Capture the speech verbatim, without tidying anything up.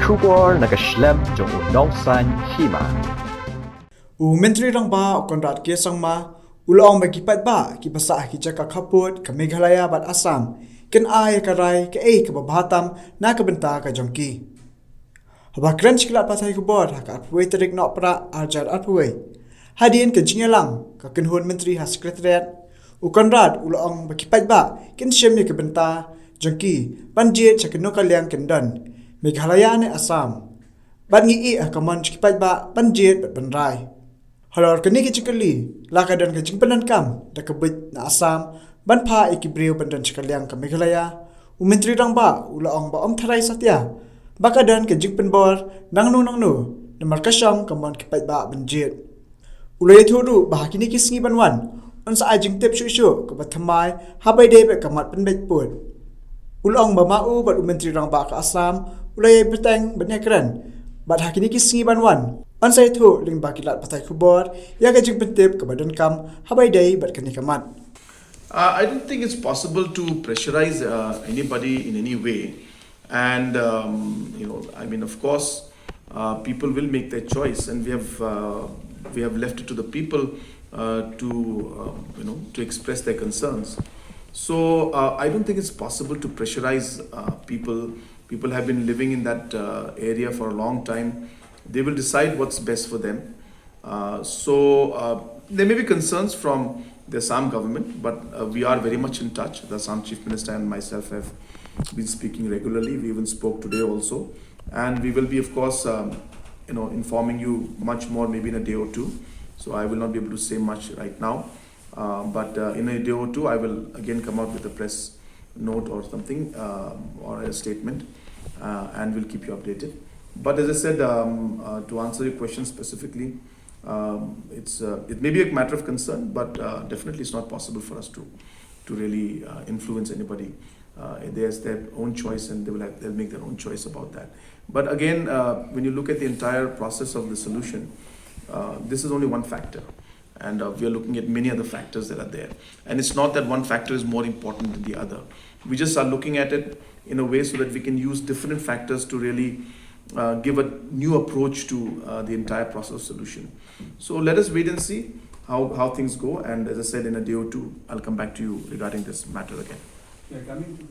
Khubor na ka shlem jong u nongsan hima. U Myntri Rangbah u Conrad K Sangma u la ong ba ki paidbah kiba sah ha ki jaka khappud ka Meghalaya bad Assam kin ai ka rai kaei kaba bha tam na ka bynta ka jong ki. Haba kren sha ki lad pathai khubor ha ka arphew wei tarik Nohprah arhajar arphew wei, hadien ka jingïalang ka kynhun myntri ha Secretariat, u Conrad u la ong ba ki paidbah kin shim ïa ka bynta jong ki ban jied sha kano ka liang kin don, Meghalaya ne Assam. Bad ngi ïeh ha ka mon jong ki paidbah ban jied bad ban rai. Halor kane ka jingkylli, la ka don ka jingpyndonkam da ka buit na Assam ban phah ïa ki briew ban don sha ka liang ka Meghalaya, u Myntri Rangbah u la ong ba ym tharai satia ba ka don ka jingpynbor nangno nangno, namar ka shong ka mon ki paidbah ban jied. U la ïathuh ruh ba ha kine ki sngi ban wan un sa ai jingtip shuh shuh kaba thymmai haba ïadei bad ka mat pynbeit pud. U la ong ba ma u bad u Myntri Rangbah ka Assam u la ïai bteng ban ïakren bad ha kine ki sngi ban wan un sa ïathuh lyngba ki lad pathai khubor ïa ka jingpyntip kaba donkam haba ïadei bad kane ka mat. Uh, I don't think it's possible to pressurize uh, anybody in any way. And, um, you know, I mean, of course, uh, people will make their choice, and we have, uh, we have left it to the people uh, to, um, you know, to express their concerns. So uh, I don't think it's possible to pressurize uh, people. People have been living in that uh, area for a long time. They will decide what's best for them. Uh, so uh, there may be concerns from the Assam government, but uh, we are very much in touch. The Assam Chief Minister and myself have been speaking regularly. We even spoke today also, and we will be, of course, um, you know, informing you much more maybe in a day or two. So I will not be able to say much right now, uh, but uh, in a day or two, I will again come out with a press note or something, um, or a statement, uh, and we'll keep you updated. But as I said, um, uh, to answer your question specifically, um, it's uh, it may be a matter of concern, but uh, definitely it's not possible for us to to really uh, influence anybody. Uh, there's their own choice, and they will have, they'll make their own choice about that. But again, uh, when you look at the entire process of the solution, uh, this is only one factor, and uh, we are looking at many other factors that are there. And it's not that one factor is more important than the other. We just are looking at it in a way so that we can use different factors to really uh, give a new approach to uh, the entire process of solution. So let us wait and see how, how things go. And as I said, in a day or two, I'll come back to you regarding this matter again. Yeah, coming to